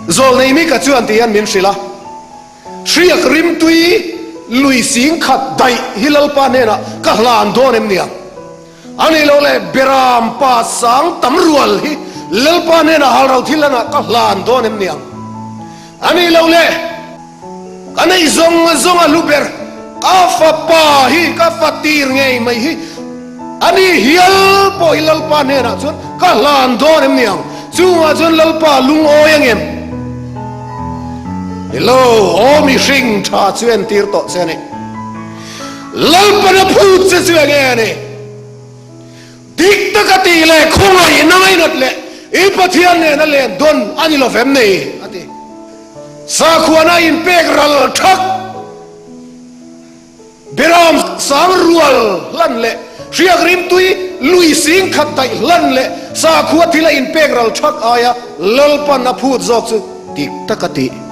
Zawlnei Mika chuan ti hian min hrilh a, Hriak rimtui lui sing khat daih hi Lalpa hnenah ka hlan dawn em niang? A nih loh leh Beram pa sang tam rual hi Lalpa hnenah halro thil lanah ka hlan dawn em niang? A nih loh leh ka neih zawng zawng a hlu ber ka fapa hi ka fa tir ngei mai hi a ni hial pawh hi Lalpa hnenah chuan ka hlan dawn em niang? Chungah chuan Lalpa lungawi ang em? Hello, aw mihring tha chu entir tawh che a ni. Lalpan a phut che chu enge a ni? Dik taka tih leh khawngaih na ngainat leh i Pathian nena len dawn a ni lo vem nei a ti. Sakhuana inpek ral thak Beram sang rual hlan leh hriak rimtui lui sing khat daih hlan leh sakhua thila inpek ral thak aia Lalpan a phut zawk chu dik taka tih.